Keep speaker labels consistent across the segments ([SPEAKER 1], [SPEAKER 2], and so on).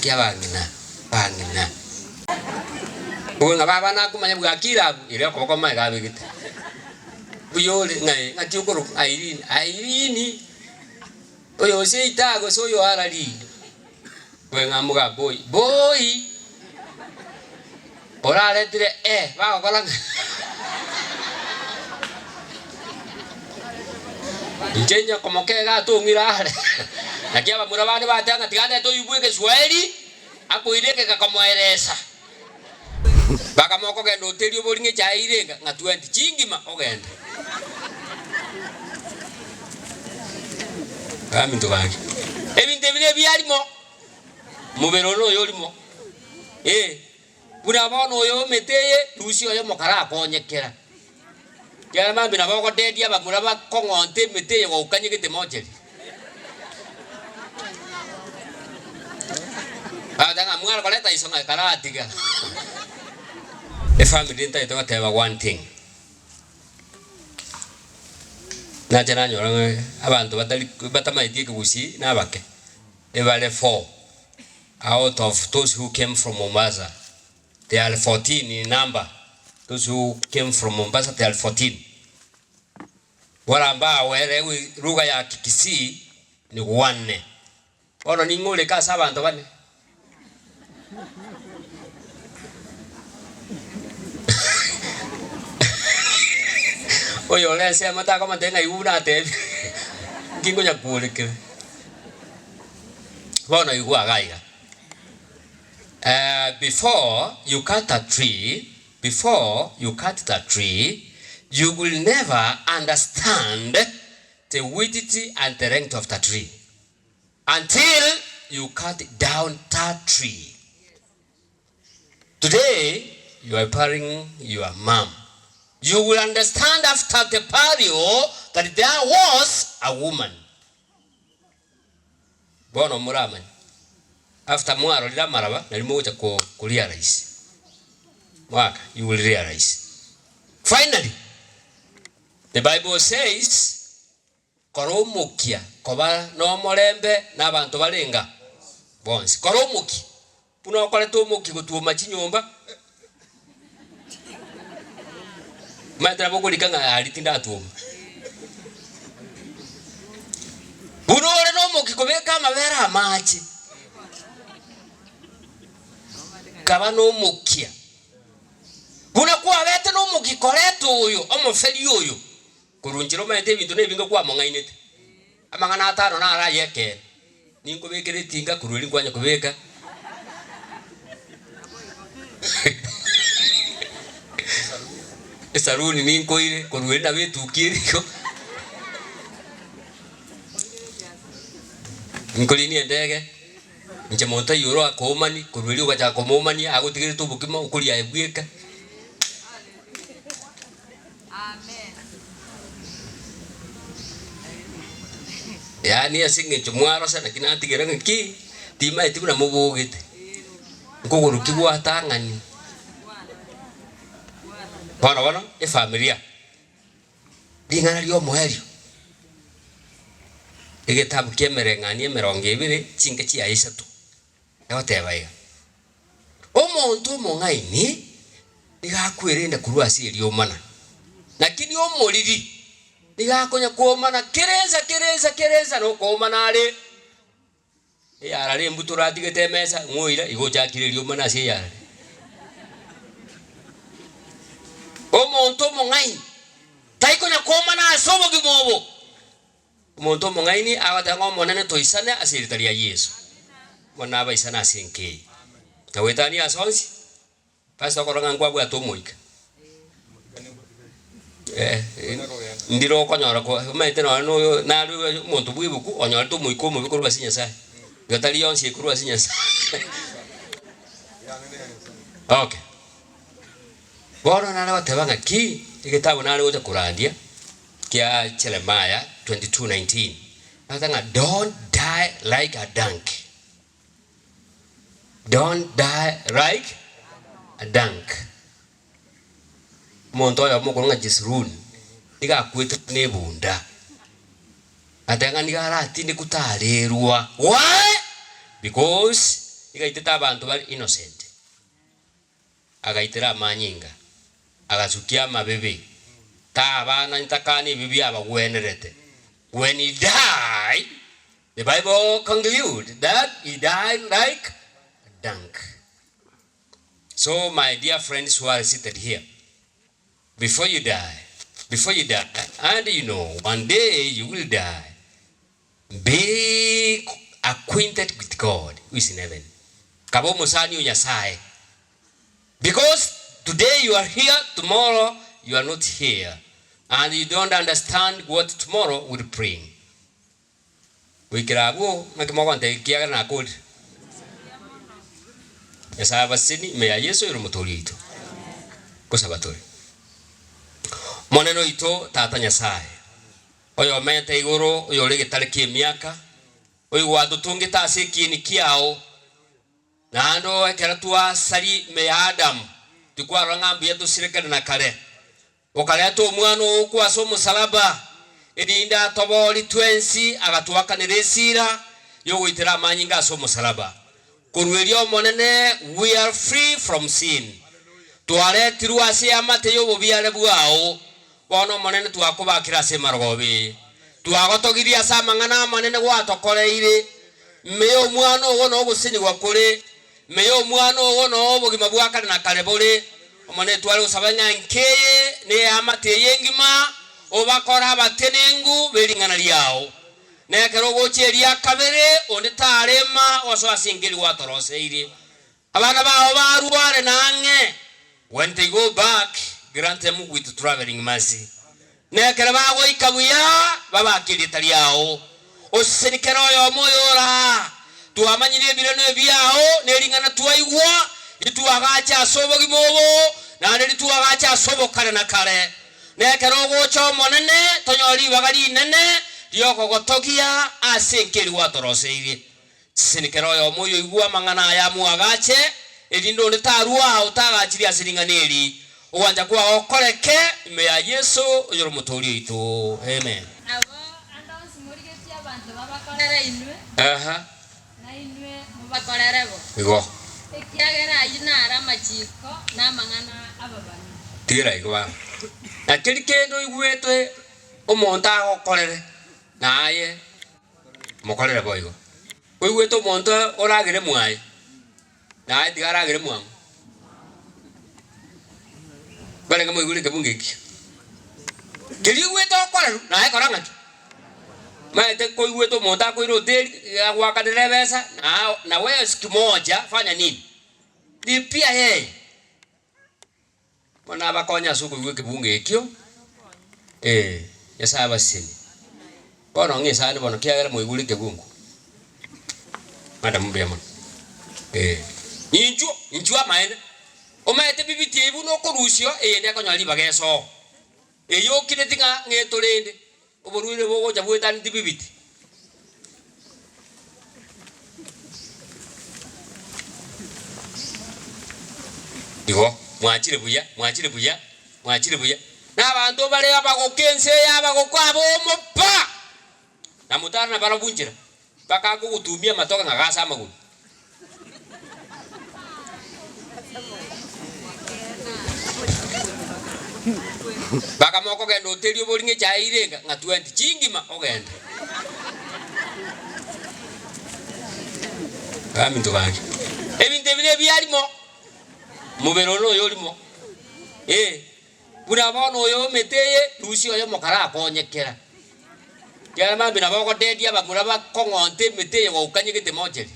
[SPEAKER 1] Gaki abang'ina, abang'ina. Obe ng'a baba nakomanya bwakire abwo, ere okoboko omanye abegete. Mbuya ore ng'a ee, ng'aki okorokwa Irene, Irene, oyo oseita gose oyo arari. Obe ng'a moga boy, boy, oraretire eh, bagokora ng'a Inche nyokomoka iga atong'ire are, naki abamura bande bateba ng'a tiga ndete oyio bwa egeswaeri, akoire egeka komoeresa. Mpaka mokogenda oterie obori ng'a echae eire enga ng'a 20 chingima ogende. Abaminto gaki, ebinto ebi nebiarimo, omobere one noyo orimo, eh, buna bono oyo omete eye, rusia oyomo karakonyekera. Ekiagera mambia nabo ogoteebia abamura bakong'onte emete eye gokanyegete mocheri. Bagoteba ng'a mware koreta iso ng'a karatiga. Efamiri ntagete goteba one thing, nacha nanyora ng'a abanto batari batamaeti ekegusii nabake, ebare four out of those who came from Mombasa. They are 14 in number, those who came from Mombasa they are 14. Wale ambao hawaelewi lugha ya Kikisii ni wanne. Bono ning'o oreke ase abanto bane? Oyo ore ensemo takomotebia ng'a iwu natebire, nki nkonya kworekera. Bono igwa iga iga. Before you cut a tree, before you cut the tree, you will never understand the width and the length of the tree until you cut down that tree. Today you are burying your mum. You will understand after the burial that there was a woman. Bono moramanye, after mwarorire amaraba nario mogocha ko korealize. Mwaka, you will realize. Finally, the bible says, kora omokia koba nomorembe na abanto bare enga bonsi. Kora omokia, buna okorete omokia gotwoma chinyomba, Omanyete nabo okorika ng'a aria tindatwoma. Buna ore nomokia kobeka amabere amache, kaba nomokia. Buna kwabete nomokia koreta oyo omoferi oyo, korwa nchera omanyete ebinto na ebinge kwamong'ainete. Amang'ana atano naro ay'ekeene, ninkobekere etinga korwa erio nkwanya kobeka. Esaruni ninkoire korwa erio nabo etukia ere igo. Nkorinia endege, inche monto taiyo orakoomani, korwa erio ogachaka komoomania agotigerete obokima okoria aye bweka. Yaani ase eng'encho mwarosa naki natigera ng'a ki, timaeti buna mobogete, nkogoro ki gwatang'ani. Bono bono, efamilia, ring'ana ria omoerio, egetabu kia emereng'anio emerongo ebere, chinke chiaye isato, egoteba iga. Omonto omong'aini nigo akwerenda korwa ase eriomana, lakini omoriri nigo akonya kwomana kera ensa, kera ensa, kera ensa nokoomana are. Eyarare embuto oratigete emesa, ng'o oira igo ochakire eriomana ase eyarare. Omonto omong'aini taikonya kwomana ase obogima obo. Omonto omong'aini agoteba ng'a Omonene toisane ase erieta ria Yeso. Bono nabaisane ase enka eye. Na goetania ase onsi, ase okorora ng'a nkwabwate omoika. Eh, ndire okonyora ko omanyete nonye na oyo nare omonto bwa ebuku onyorete omoika omobe korwa ase Nyasaye. Igo tari yonsi ekorwa ase Nyasaye. Okay. Bono nare goteba ng'aki, egetabu nare gocha korandia. Kia Jeremiah 22:19, Agoteba ng'a don't die like a donkey, don't die like a donkey. Omonto oyomo okorwa ng'a Jeziruni, nigo akwete buna ebunda, agateba ng'a nigo aratindekwe tarerwa. Why? Because. Nigo aitete abanto bare innocent. Agaitera amanyinga, agasukia amabibe, taa abana ntakana ebi biabagwenerete. When he died, the Bible conclude that he died like a donkey. So my dear friends who are seated here, before you die, before you die, and you know one day you will die, Be acquainted with God who is in heaven, kaba omosani o Nyasae, because today you are here, tomorrow you are not here, and you don't understand what tomorrow will bring. Goikera abwo ng'aki mogontebia ekiagera nakorire? Nyasae abasesenie ime ya Yeso ere omotoori oito. Gosaba tore. Omonene oito Tata Nyasae. Oyomenyete igoro, oyore egetare ki'emiaka, oyogwatotongete ase ekieni kiao, naende o ekero twasaria ime ya Adamu, tikwarora ng'a mbuya tosire kare na kare. Okareta Omwana oo okwa ase omosalaba, erinde atoboorie twensi, agatoakanera esira y'ogoitera amanyinga ase omosalaba. Korwa erio Omonene, we are free from sin. Twaretirwe ase eamate y'obobiare bwao, Bono Omonene twakobakire ase emarogoba eye, twagotogirie ase amang'ana amanene gwatokoreire. Ime y'omwana oo nogosenigwa kore, ime y'omwana oo noo obogima bwa kare na kare bore. Omonene tware gosaba ng'a enka eye na eamate eye engima obakore abatenenku be ring'ana riao. Na ekero ogocha eria kabere, onde tarema gosoa ase enka eria gwatoroseirie. Abana bao barware na ang'e, when they go back, grant them with travelling mercy. Na ekero bagoika buya, babake erieta riao. Oseseni kera oyomo oyore aa. Twamanyire ebireno ebiao, ne ring'ana twaigwa, ritwagache ase obogima obo, naende ritwagache ase obokare na kare. Na ekero ogocha Omonene, tonyore ribaga rinene ri'okogotogia ase enka eria gwatoroseirie. Seseni kera oyomo oyoigwa amang'ana aya amoagache, erinde onde tarua ao otagachirie ase ring'ana eri. Ogwancha kwao koreke ime ya Yeso oyore Omotooria oito. Amen.
[SPEAKER 2] Nabo ande onsi morigetie abanto babakorere inwe,
[SPEAKER 1] Aha.
[SPEAKER 2] na inwe mobakorere bo,
[SPEAKER 1] Igo.
[SPEAKER 2] ekiagera ayio naro amachiiko na amang'ana 'ababani.
[SPEAKER 1] Tigera igo baba. Na keri kende oigwetwe omonto agokorere, naye Mokorere boigo. Oigwete omonto oragere mwaye, naye tiga aragere mwang'u. Barenge moigure ekebungo ekio. Keria oigwete okorerwa, naye kora ng'aki? Maete koigwete omonto akoira hoteli, agoakanera ebesa, na na wewe siku moja fanya nini? Lipia yeye. Bono nabakonye ase okoigwa ekebungo ekio, ee, Nyasae abasesenie. Bono ng'a esani bono kiagera mwaigure ekebungo, madam mbuya mono, ee. Inchuo, inchuo amaene, omanyete bibiti ebi buna okorusia eyende ekonyora ribaga esoo, eyio okineti ng'a ng'etorende, Oborwaire bogocha bwetaneti bibiti. Igo, mwachire buya, mwachire buya, mwachire buya. Na abanto bare abagoka ense eye abagoka abomo pa! Na motare nabarabwo nchera, mpaka akogotumia amatoke ng'a gase amagoro. Mpaka mokogenda oterie obori ng'a echae eire enga ng'a 20 chingima ogende. Baminto gaki, ebinto ebi nebiarimo, omobere one noyo orimo, eh, buna bono oyo omete eye, rusia oyomo karakonyekera. Ekiagera mambia nabo ogoteebia abamura bakong'onte emete eye gokanyegete mocheri.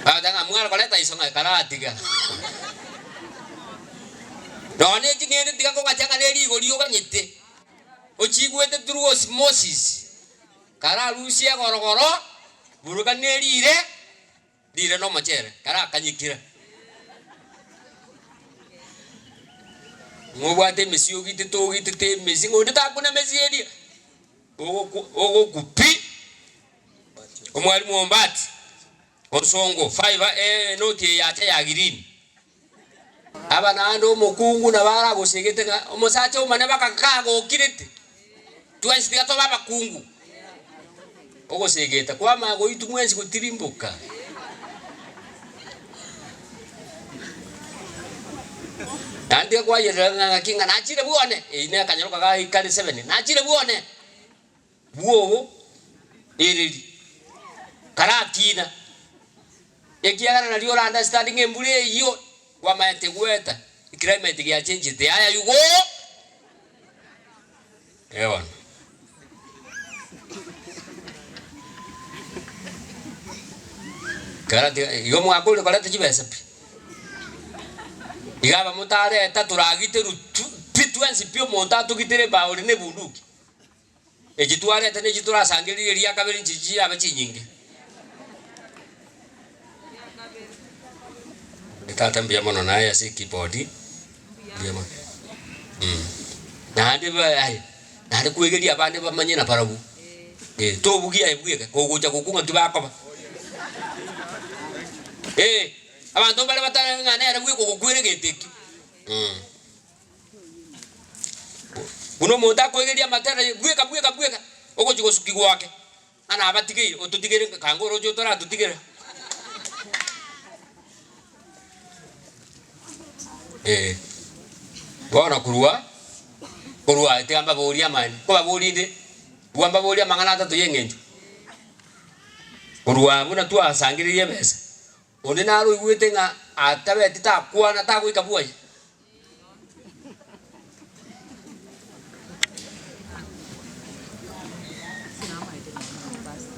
[SPEAKER 1] Bagoteba ng'a mware koreta iso ng'a karatiga. Nonya ne ching'ende tiga kogacha ng'a ne rigori oganyete, ochigwete through osmosis, kararusie egorogoro, buruka ne rire. Riire nomochere karakanyekire. Ng'obwate emesi ogitete ogitete emesi ng'a onde takuna emesi eria, ogoku ogoku pi. Omwalimu Ombati, Onsongo, five enoti eye yacha ya green. Aba naende omokungu nabo aragosegete ng'a omosacha omane baka kagokirete, twensi tiga tobe abakungu. Ogosegeta kwamanya goitwa mwensi gotirimboka. Naende tiga kwayerera ng'a ng'aki ng'a nachire bwone, eyio ne akanyaroka gaikare seven, nachire bwone, bwogo ereri, karakina, ekiagera nario ora understand ng'a embura eyio kwamanyete goeta, eclimate giachenchete yaya you go. Ee bono. Kera tiga igo mwakorire koreta chibesa pi. Iga aba motareta toragiterwe tu pi twensi pi omonto atogitere ebaori na ebunduki. Echi twareta na echi torasangererie eria kabere nchichi chirabe chinyinge. Tata mbuya mono naye ase ekeyboard, mbuya mono Naende ba aye, naende kwegeria abande bamanye nabarabwo, eh, tobugia aye bweka, kogocha gokwa ng'aki bakoba. Eh, abanto mbare batare ng'a nere bweka ogokwera egento ekio. Buna omonto akoegeria amatera bweka bweka bweka, ogochia gosukigwa ake. Ng'a nabatigeire, ototigere kanga oroche otoratotigera. Eh, bono korwa, korwa tiga mbaborie amaene, nkobaborie inde, bwa mbaborie amang'ana atato ya eng'encho. Korwa buna twasangereria ebesa, onde naro oigwete ng'a atabeti takwana tagoika bwoye.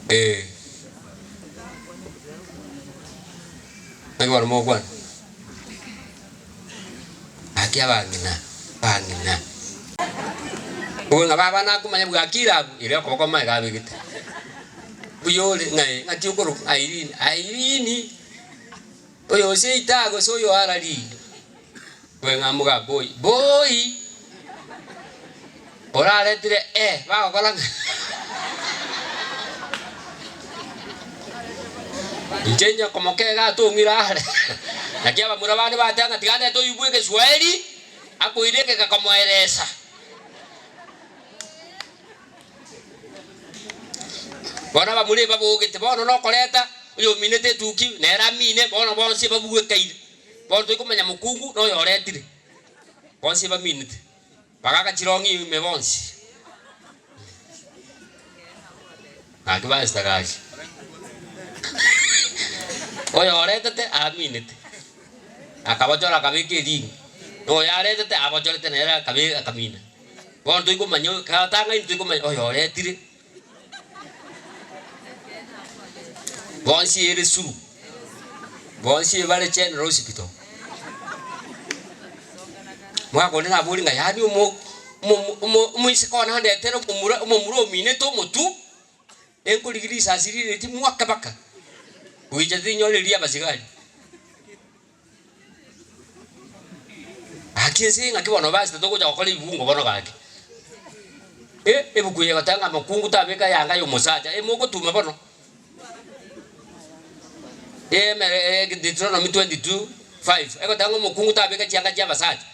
[SPEAKER 1] Eh. Naki bono mogokwana? Gaki abang'ina, abang'ina. Obe ng'a baba nakomanya bwakire abwo, erio okoboko omanye abegete. Mbuya ore ng'a eh, ng'aki okorokwa Irene, Irene. Oyo oseita gose oyo arari, bwe ng'a moga boy, boy! Oraretire eh bagokora ng'a inche nyokomoka iga atong'ire are, naki abamura bande bateba ng'a tiga ndete oyio bwa egeswahili, akoire egeka komoeresa. Bono abamura ebabogete, bono nokoreta oyominete etuki, nere amine, bono bonsi ebabwekaine. Bono toikomanya mokungu na oyoretire, bonsi ebaminete, bagaka chirong'i ime bonsi. Gaki pastor gaki, oyoretete aminete, akabochora akabeka erini, na oyoaretete abochorete nere akabe akamina. Bono toikomanya oyo katang'aini toikomanya oyo oretire. Bonsi ere suru, bonsi ebare general hospital. Mwaka onde nabori ng'a yaani omo omo omo omoiseke one andetere omomura omomura ominete omotwe, enkorigia risasi rireti mwake baka, goicha tinyore riria abasigari. Gaki ense eye ng'aki bono basi togocha gokora ebibungo bono gaki. Eh, ebuku eye egoteba ng'a mokungu tabeka eyanga ya omosacha, eh mogotuma bono. Emere Deuteronomy 22:5 egoteba ng'a omokungu tabeka chianga chia abasacha.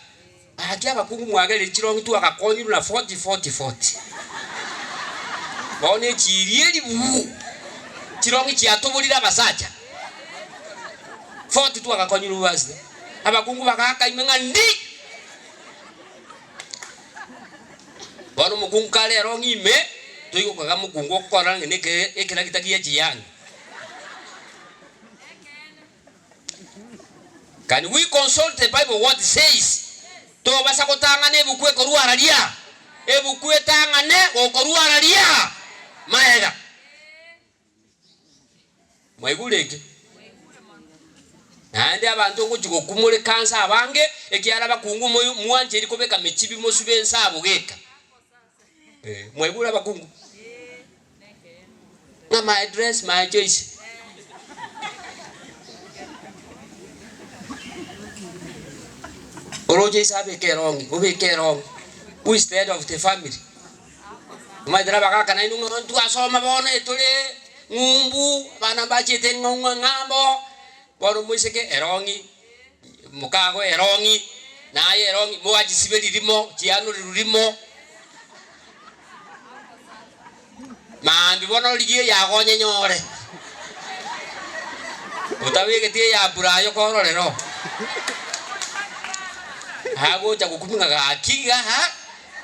[SPEAKER 1] Gaki abakungu mwagerire chirong'i twagakonyirwe na 40 40 40. Bono echiiri eribu chirong'i chiatoborire abasacha 40 twagakonyirwe basi. Abakungu bagaaka ime ng'a ndi. Bono omokungu kare erong'i ime toigokaga mokungu okora ng'a neke ekeragita gie chiyanga. Can we consult the bible what says? Tobasa gotang'ana ebuku ekorwa araria, ebuku etang'ane gokorwa araria maega. Mwaigure eke? Naende abanto ngochia gokumoreka nse abange, ekiagera abakungu moi mwancheri kobeka mechibi mosube ense abo geka. Eh, mwaigure abakungu? Ng'a my dress, my choice. Oroche ise abeke erong'i, obeke erong'i. Who is the head of the family? Omanyete na abagaka nainwe ng'a ntwasoma bono etore ng'umbu, abana mbachiete ng'o ng'ambo, bono omoiseke erong'i, mokago erong'i, naye erong'i, mwachisiberia rimo, chianorerwa rimo. Maambia bono origie eyago onyenyore. Otabegeti eya Burayo kororera oo. Agocha gokumia ng'a gaki iga aa,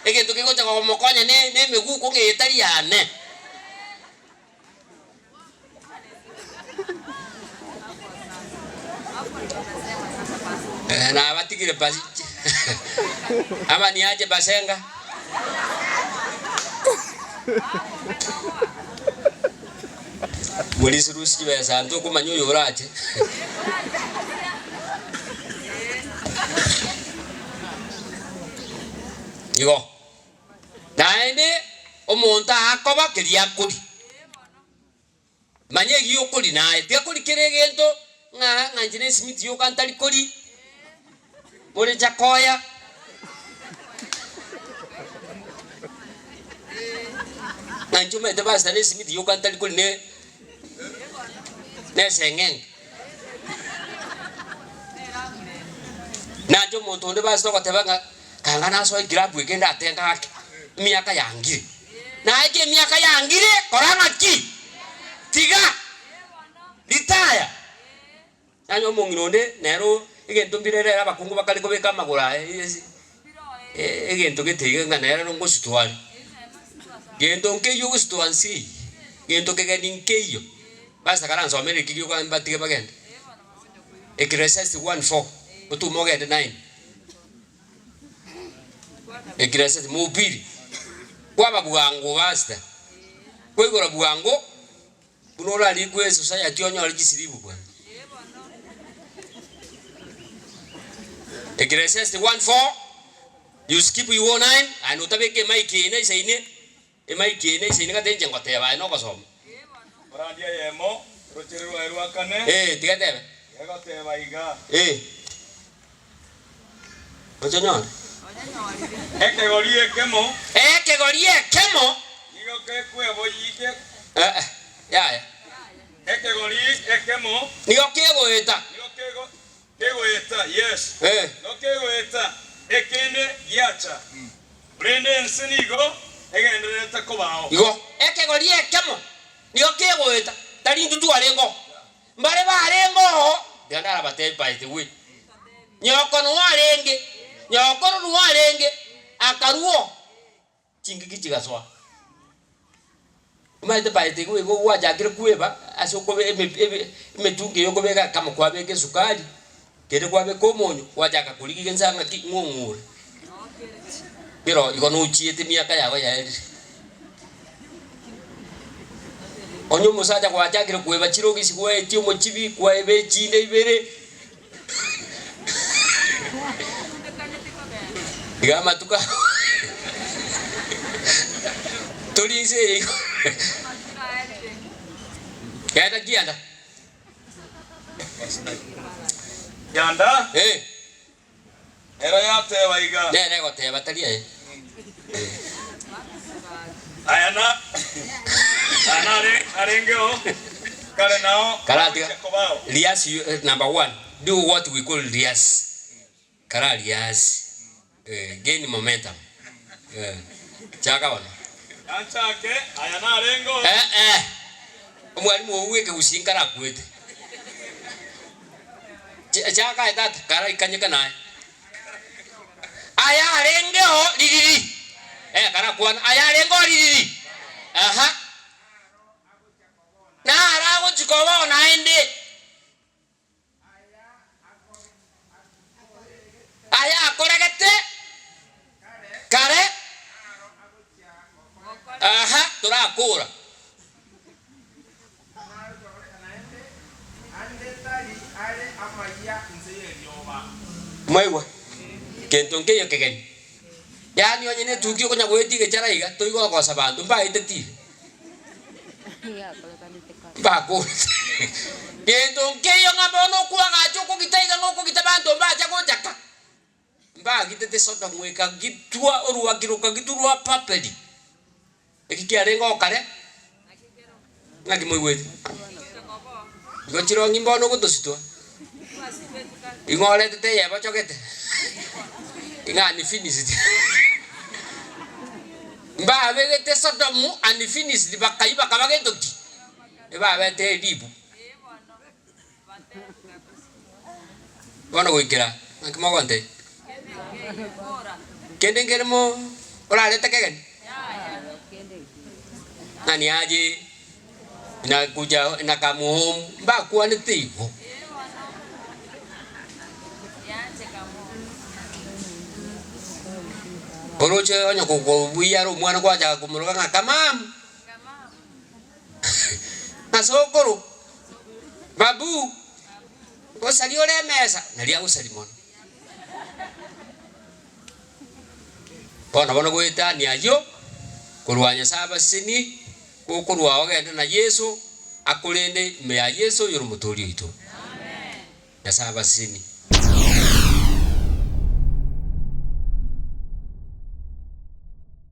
[SPEAKER 1] egento kegocha komokonya ne ne emeguko ng'a etari yane. Nabatigire basi ama niache basenga. Morisi rusi chibesa ntokomanya oyo orache. Igo. Naende omonto akoba keria akoria. Manya egiya okoria naye, tiga koria kera egento ng'a ng'a inche nesimiti yoka ntari koria, more chakoya. Ng'a inche omanyete pastor nesimiti yoka ntari koria ne neseng'enge. Nache omonto onde pastor ogoteba ng'a kanga nasoe ekilabu eke ndatenge ake, emiaka yangire. Naye ki emiaka yangire kora ng'aki? Tiga! Ritaya! Yaani omong'ina onde nere egento mbire rero abakungu bakare kobeka amagoro aye ase egento gete iga ng'a nere ngositwa are. Gento nkeiyo ogositwa nse eyio, gento kegeni nkeiyo. Pastor karansomere eki gioka mbatige bagende. Ecclesiastes 1:4, otume ogende 9. Ecclesiastes, Mhubiri, kwaba bwango pastor, kwaigora bwango buna orarikwe esociety onyore chisiribu bwango. Ecclesiastes 1:4, you skip you 9, aye notabeka emic eye naisaine, emic eye naisaine gati inche ngoteba aye nogosoma.
[SPEAKER 3] Orandia eyemo, orochere rwaye rwa kane,
[SPEAKER 1] Eh, tiga tebe.
[SPEAKER 3] egoteba iga.
[SPEAKER 1] Eh. Ochonyore.
[SPEAKER 3] Ekegori ekemo.
[SPEAKER 1] Ekegori ekemo.
[SPEAKER 3] Nigo kekweboyia.
[SPEAKER 1] Eh, eh, yaya.
[SPEAKER 3] Ekegori ekemo.
[SPEAKER 1] Nigo kegoeta.
[SPEAKER 3] Nigo kego, kegoeta, yes.
[SPEAKER 1] Eh.
[SPEAKER 3] Nigo kegoeta, ekende giacha. Korende ense nigo egendererete kobao.
[SPEAKER 1] Igo ekegori ekemo nigo kegoeta, tari intwe twarenge oo. Mbare barenge oo, tiga ndarabatebie by the way, nyoko noo arenge, nyokoro noo arenge, akarua oo, chingaki chigasoa. Omanyete by the way igo gwachakire kweba ase okobe eme ebe emetungi eye okobeka kama kwabeka esukari, kende kwabeka omonyo, gwachaka korigia gese ng'aki ng'ong'ore. Kero igo nochiete emiaka yago yaerire. Onye omosacha gwachakire kweba chirogisi gwaetia omochibi, kwaeba echinde ibere, iga amatuko aya tori inse eye igo genda kianda.
[SPEAKER 3] Kianda.
[SPEAKER 1] Eh.
[SPEAKER 3] Ero yateba iga.
[SPEAKER 1] Nere egoteba tari aye.
[SPEAKER 3] Aya na aya nare arengeo kare nao
[SPEAKER 1] Karatiga
[SPEAKER 3] agochia kobao.
[SPEAKER 1] Rehearse you, eh, number one, do what we call rehearse. Kara rehearse. Eh, gain momentum. Eh, chaka bono.
[SPEAKER 3] Yanchake aya narengeo.
[SPEAKER 1] Eh, eh. Omwalimu oo bweke gusii nkarakwete. Chaka aye tata, karaikanyeka naye. Aya arengeo ririri. Eh, karakwana aya arengeo ririri. Aha. Naro agochia kobao naende. Aya akoregete kare. Aha, torakora. Mwaigwa? Gento nkeiyo kegeni. Yaani onye netuki okonya goetia egechara iga, toigogosa abanto, mbaeteti. Mbakorete. Gento nkeiyo ng'a bono okoagacha okogita iga ng'a okogita abanto mbacha gochaka. Mbagitete Sodomu ekagitwa orwaki rokagitwa rwa Babeli. Eki kiarenge oo kare, ng'aki moigwete? Igo chirong'i mbono ogotositwa, ing'o oretete eyebochogete, ing'a unfinished. Mbabegete Sodomu unfinished bakayia bakaba gento ki? Ebabete eribu. Bono goikera naki mogontebia? Kende nkere mo orarete kegeni? Nani aje nakuja nakamuomu mbakwanete igo. Oroche onye kokobuya are omwana gwachaka komoroka ng'a kamamu, ng'a sokoro, babu, gosaria ore emesa, naria agosaria mono. Bono bono goetania ayio, korwa Nyasae abasesenie, gokorwa ogende na Yeso, akorende ime ya Yeso oyore omotoori oito. Nyasae abasesenie.